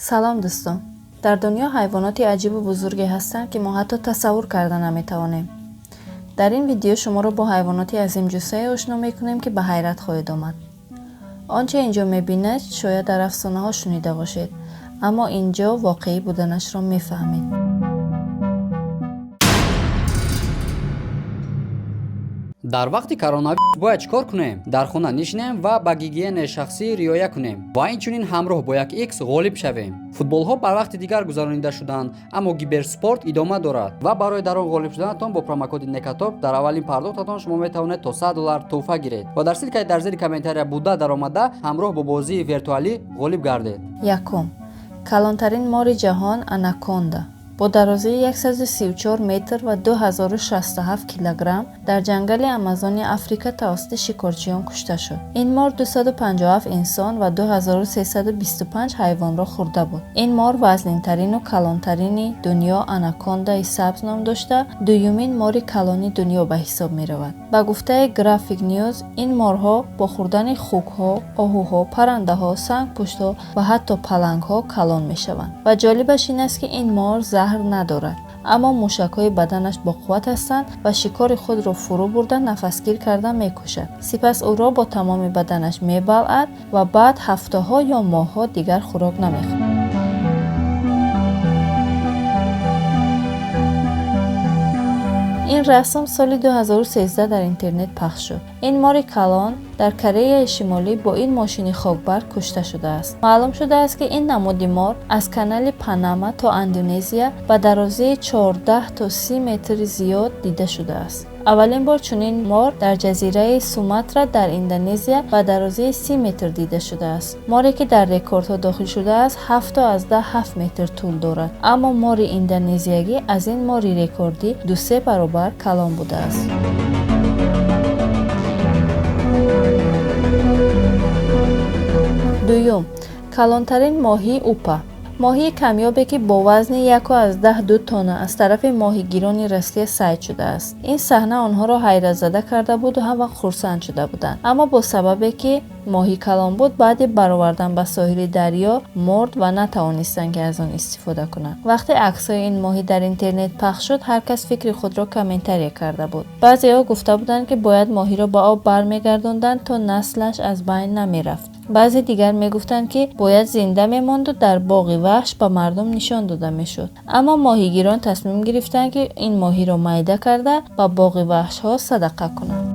Салом, дӯстон! Дар дунё ҳайвоноти аҷибу бузурге ҳастанд, ки мо ҳатто тасаввур карда наметавонем. Дар ин видео шуморо бо ҳайвоноти азимҷуссае ошно мекунем, ки ба ҳайрат хоҳед омад. Он че ин ҷо мебинед, шояд дар афсонаҳо шунида бошед, аммо ин ҷо воқеӣ буданашро мефаҳмед. Дар вақти коронавирус бояд чӣ кор кунем? Дар хона нишинем ва ба гигиенаи шахсӣ риоя кунем ва инчунин ҳамроҳ бо як икс ғолиб шавем. Футболҳо бар вақти дигар гузаронида шуданд, аммо киберспорт идома дорад ва барои дар он ғолиб шуданатон бо промокоди Некатоп дар аввалин пардохтатон шумо метавонед то 100 доллар тӯҳфа гиред ва дар ссылка и дар зери комментария буда даромада, ҳамроҳ бо бозии виртуалӣ ғолиб гардед. Якум: калонтарин мори ҷаҳон анаконда бо дарозии 134 метр ва 2067 килограмм дар ҷангали Амазони Африка тавассути шикорчиён кушта шуд. Ин мор 257 инсон ва 2325 ҳайвонро хӯрда буд. Ин мор вазнинтарину калонтарини дунё анакондаи сабз ном дошта, дуюмин мори калони дунё ба ҳисоб меравад. Ба гуфтаи Graphic News, ин морҳо бо хӯрдани хукҳо, оҳуҳо, паррандаҳо, сангпуштҳо ва ҳатто палангҳо калон мешаванд. Ва ҷолибаш ин аст, ки ин мор заҳр надорад, аммо мушакҳои баданаш боқувват ҳастанд ва шикори худро фурӯ бурда, нафасгир карда мекушад. Сипас ӯро бо тамоми баданаш мебалъад ва баъд ҳафтаҳо ё моҳҳо дигар хӯрок намехӯрад. Ин расм соли 2013 дар интернет пахш шуд. Ин мори калон дар Кореяи Шимолӣ бо ин мошини хокбар кушта шудааст. Маълум шудааст, ки ин намуди мор аз канали Панама то Индонезия ба дарозии 14 то 30 метри зиёд дида шудааст. Аввалин бор чунин мор дар ҷазираи Суматра дар Индонезия ба дарозии 30 метр дида шудааст. Море, ки дар рекордҳо дохил шудааст, 7,7 метр тӯл дорад, аммо мори индонезиягӣ аз ин мори рекордӣ ду-се баробар калон будааст. Дуюм: калонтарин моҳии упа. Моҳии камёбе, ки бо вазни 1,2 тонна аз тарафи моҳигирони Россия сайд шудааст. Ин саҳна онҳоро ҳайратзада карда буду ҳама хурсанд шуда буданд, аммо бо сабабе, ки моҳӣ калон буд, баъди баровардан ба соҳили дарё мурд ва натавонистанд, ки аз он истифода кунанд. Вақте аксҳои ин моҳӣ дар интернет пахш шуд, ҳар кас фикри худро комментария карда буд. Баъзеҳо гуфта буданд, ки бояд моҳиро ба об бармегардонданд, то наслаш аз байн намерафт. Баъзе дигар мегуфтанд, ки бояд зинда мемонду дар боғи ваҳш ба мардум нишон дода мешуд. Аммо моҳигирон тасмим гирифтанд, ки ин моҳиро майда карда, ба боғи ваҳшҳо садақа кунанд.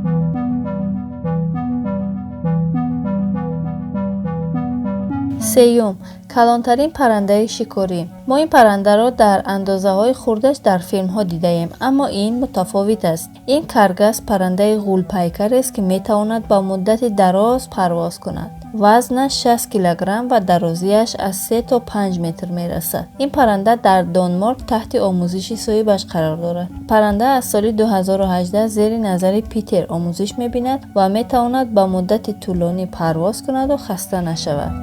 Сеюм: калонтарин паррандаи шикорӣ. Мо ин паррандаро дар андозаҳои хурдаш дар филмҳо дидаем, аммо ин мутафовит аст. Ин каргас паррандаи ғулпайкарест, ки метавонад ба муддати дароз парвоз кунад. Вазнаш 60 килограмм ва дарозиаш аз 3 то 5 метр мерасад. Ин парранда дар Данмарк таҳти омӯзиши соҳибаш қарор дорад. Парранда аз соли 2018 зери назари Питер омӯзиш мебинад ва метавонад ба муддати тӯлонӣ парвоз кунаду хаста нашавад.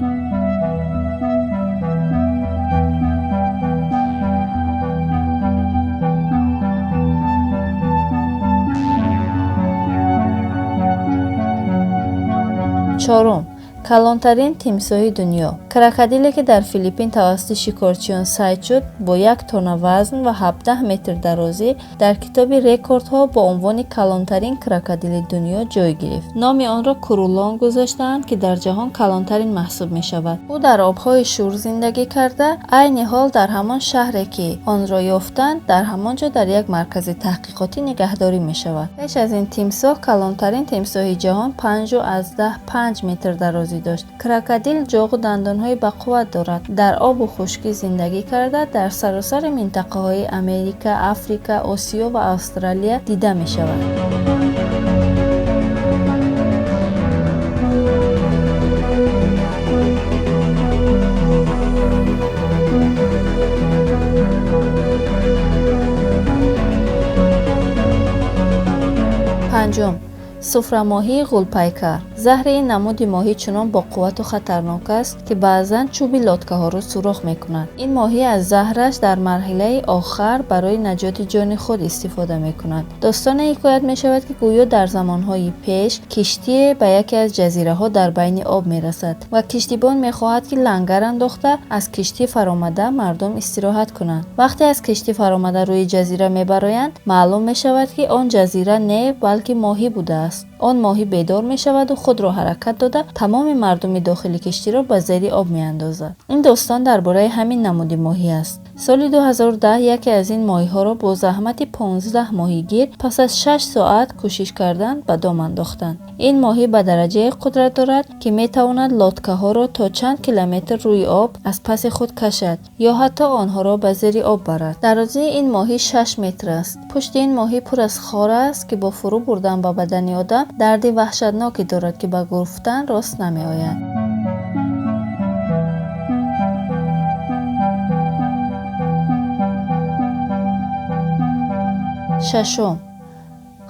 Чорум: калонтарин тимсоҳи дунё. Крокодиле, ки дар Филиппин тавассути шикорчиён сайд шуд, бо 1 тонна вазн ва 17 метр дарозӣ дар китоби рекордҳо бо унвони калонтарин крокодили дунё ҷой гирифт. Номи онро Курулон гузоштаанд, ки дар ҷаҳон калонтарин маҳсуб мешавад. Ӯ дар обҳои шӯр зиндагӣ карда, айни ҳол дар ҳамон шаҳре, ки онро ёфтанд, дар ҳамон ҷо дар як маркази таҳқиқотӣ нигаҳдорӣ мешавад. Пеш аз ин тимсоҳ калонтарин тимсоҳи ҷаҳон 5,5 метр дарозӣ дошт. Крокодил ҷоғу дандонҳои бақувват дорад. Дар обу хушкӣ зиндагӣ карда, дар саросари минтақаҳои Америка, Африка, Осиё ва Австралия дида мешавад. Панҷум: Суфрамоҳии ғулпайкар. Заҳри ин намуди моҳӣ чунон боқуввату хатарнок аст, ки баъзан чӯби лодкаҳоро сӯрох мекунад. Ин моҳӣ аз заҳраш дар марҳилаи охар барои наҷоти ҷони худ истифода мекунад. Достоне ҳикоят мешавад, ки гӯё дар замонҳои пеш киштие ба яке аз ҷазираҳо дар байни об мерасад ва киштибон мехоҳад, ки лангар андохта аз киштӣ фаромада мардум истироҳат кунанд. Вақте аз киштӣ фаромада рӯи ҷазира мебароянд, маълум мешавад, ки он ҷазира не, балки моҳӣ будааст. Он моҳӣ бедор мешаваду худро ҳаракат дода тамоми мардуми дохили киштиро ба зери об меандозад. Ин достон дар бораи ҳамин намуди моҳӣ аст. Соли 2010 яке аз ин моҳиҳоро бо заҳмати 15 моҳигир пас аз 6 соат кӯшиш кардан ба дом андохтанд. Ин моҳӣ ба дараҷае қудрат дорад, ки метавонад лодкаҳоро то чанд километр рӯи об аз паси худ кашад ё ҳатто онҳоро ба зери об барад. Дарозии ин моҳӣ 6 метр аст. Пушти ин моҳӣ пур аз хор аст, ки бо фурӯ бурдан ба бадани одам дарди ваҳшатноке дорад, ки ба гуфтан рост намеояд. Шашум.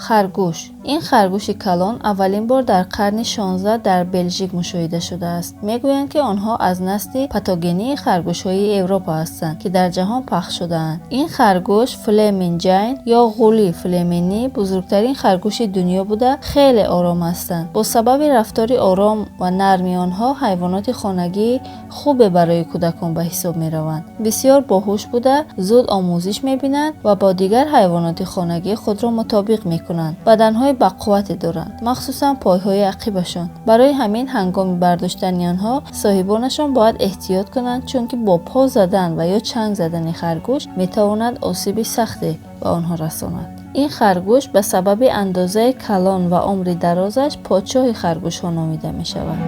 Харгӯш. Ин харгӯши калон аввалин бор дар қарни 16 дар Белжик мушоҳида шудааст. Мегӯянд, ки онҳо аз насли патогении харгӯшҳои Европа ҳастанд, ки дар ҷаҳон пахш шудаанд. Ин харгӯш Флемин Ҷайн ё ғули флеминӣ бузургтарин харгӯши дунё буда, хеле ором ҳастанд. Бо сабаби рафтори ором ва нарми онҳо ҳайвоноти хонагии хубе барои кӯдакон ба ҳисоб мераванд. Бисёр боҳуш буда, зуд омӯзиш мебинанд ва бо дигар ҳайвоноти хонагӣ худро мутобиқ мекунанд. Баданҳои бақуввате доранд, махсусан пойҳои ақибашон. Барои ҳамин ҳангоми бардоштани онҳо соҳибонашон бояд эҳтиёт кунанд, чунки бо по задан ва ё чанг задани харгӯш метавонад осиби сахте ба онҳо расонад. Ин харгӯш ба сабаби андозаи калон ва умри дарозаш подшоҳи харгӯшҳо номида мешавад.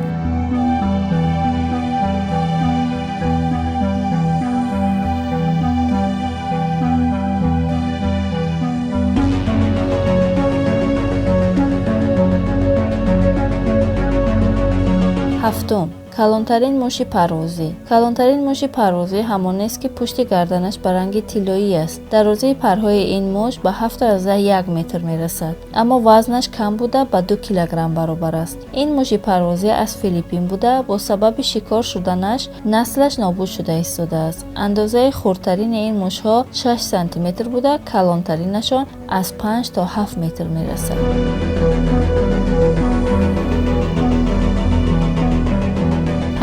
Ҳафтум. Калонтарин муши парвозӣ. Калонтарин муши парвозӣ ҳамонест, ки пушти гарданаш ба ранги тиллоӣ аст. Дарозии парҳои ин муш ба 7,1 метр мерасад, аммо вазнаш кам буда ба 2 килограмм баробар аст. Ин муши парвозӣ аз Филиппин буда, бо сабаби шикор шуданаш наслаш нобуд шуда истодааст. Андозаи хурдтарини ин мушҳо 6 сантиметр буда, калонтаринашон аз 5 то 7 метр мерасад.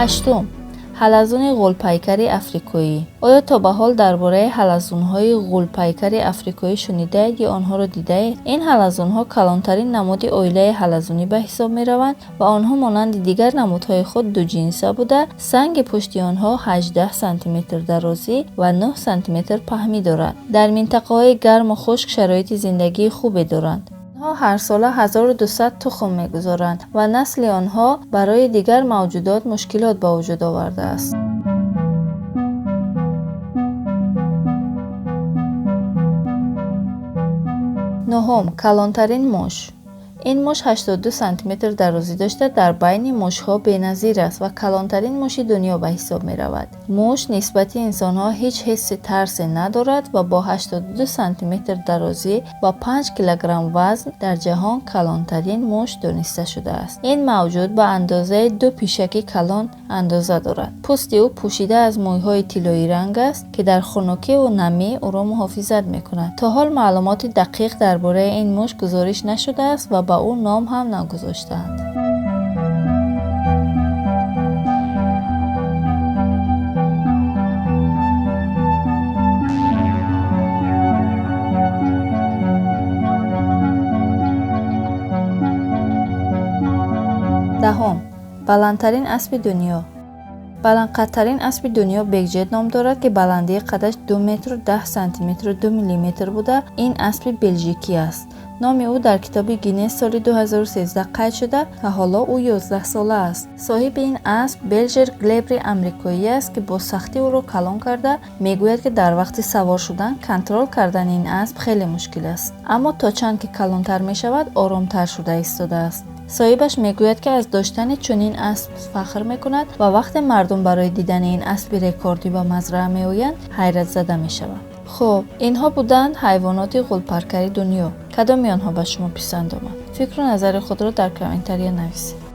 Ҳаштум. Ҳалазуни ғулпайкари африкоӣ. Оё то ба ҳол дар бораи ҳалазунҳои ғулпайкари африкоӣ шунидаед ё онҳоро дидаед? Ин ҳалазунҳо калонтарин намуди оилаи ҳалазунӣ ба ҳисоб мераванд ва онҳо монанди дигар намудҳои худ дуҷинса буда, санги пушти онҳо 18 сантиметр дарозӣ ва 9 сантиметр паҳмӣ дорад. Дар минтақаҳои гарму хушк шароити зиндагии хубе доранд. Онҳо ҳарсола 1200 тухм мегузоранд ва насли онҳо барои дигар мавҷудот мушкилот ба вуҷуд овардааст. Нуҳум. Калонтарин муш. Ин муш 82 сантиметр дарозӣ дошта, дар байни мушҳо беназир аст ва калонтарин муши дунё ба ҳисоб меравад. Муш нисбати инсонҳо ҳеҷ ҳисси тарсе надорад ва бо 82 сантиметр дарозӣ ва 5 килограмм вазн дар ҷаҳон калонтарин муш дониста шудааст. Ин мавҷуд ба андозаи ду пишаки калон андоза дорад. Пӯсти ӯ пӯшида аз мӯйҳои тиллоиранг аст, ки дар хунукиву намӣ ӯро муҳофизат мекунад. То ҳол маълумоти дақиқ дар бораи ин муш гузориш нашудааст ва ба ӯ ном ҳам нагузоштаанд. Даҳум. Баландтарин аспи дунё. Баландқадтарин аспи дунё Бегҷет ном дорад, ки баландии қадаш 2 метру 10 сантиметру 2 миллиметр буда, ин аспи белжикӣ аст. Номи ӯ дар китоби Гиннес соли 2013 қайд шуда ва ҳоло ӯ 11 сола аст. Соҳиби ин асп Белжер Глебри амрикоӣ аст, ки бо сахтӣ ӯро калон карда, мегӯяд, ки дар вақти савор шудан контрол кардани ин асп хеле мушкил аст. Аммо то чанд ки калонтар мешавад, оромтар шуда истодааст. Соҳибаш мегӯяд, ки аз доштани чунин асп фахр мекунад ва вақте мардум барои дидани ин аспи рекордӣ ба мазраа меоянд, ҳайратзада мешаванд. Хуб, инҳо буданд ҳайвоноти ғулпаркари дунё. Кадоми онҳо ба шумо писанд омад? Фикру назари худро дар комментария нависед.